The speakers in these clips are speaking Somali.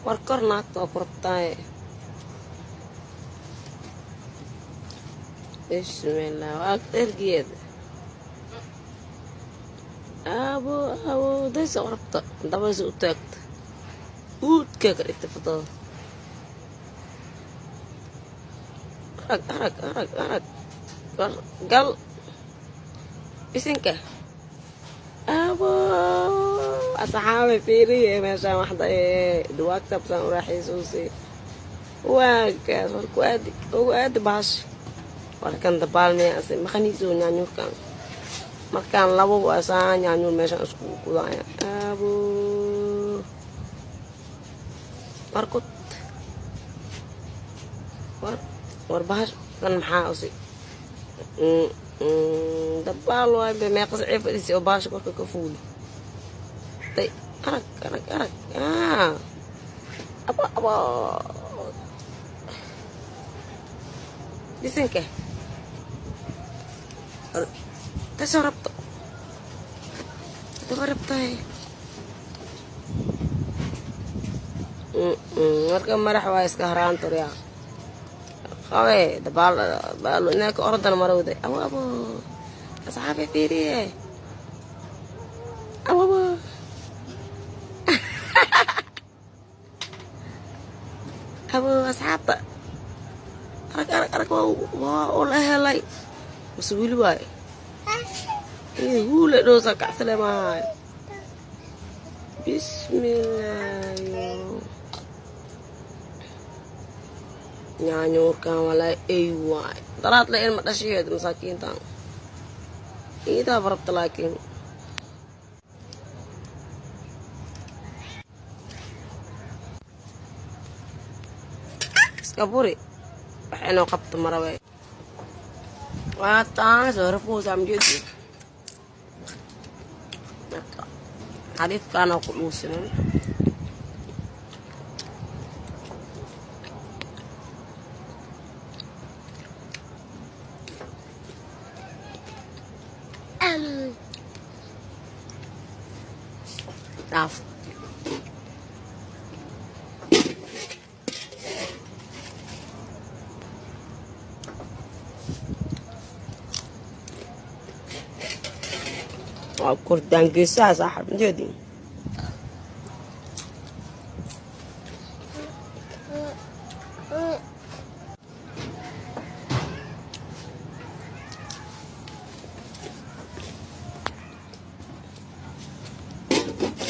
War kor, naagta waa ku rabtaaye. Bismillah, waa ergeeda. Abo abo, daysa rabta dabaysa u taagta, uudkaa ka dhigta fadada. Arag, arag, arag, arag. War gal bisinka. Abo, asxaabe, fiiriye meeshaan waxda ee duwaagta basaan u raaxaysoosay. Waa kaas. War ku aadi, ugu aadi bahasha. War kan dabaal miya ase maqaniiso? Nyaanyuurkan markaan labo waa saa nyaanyuur meeshaan isku kudaya. Abo, war kut, war, war bahash kan maxaa usi dabaal waay be. Meeqa sacee fadhiisay oo bahasha korka ka fuuli day. Arag, arag, arag. Abo abo, bisinka, kasoo rabto daba rabtahay. Marka madax waa iska haraanturya qabe dabaal dabaal inaa ka ordana marawday. Abo abo, asxaabi, fiiriye. Abo abo abo, asxaabta, arag, arag, arag. Waa oo la helay mase weli waaye? Huule dhoosa kacsale maahay. Bismillaahi, nyaanyuurkan walaa ey waay. Daraad le ilma dhashayeed masaakiintan iidaa barabta, laakiin iska buri wax inuu qabto marabe. Waa taan soo rafuusa mjeedi. Marka xariifkaana ku dhuusinan. Dhaaf. Waa kordaangeesaha saaxib mjeedi.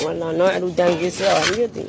Walaa nooc daangeesada waa mjeedi.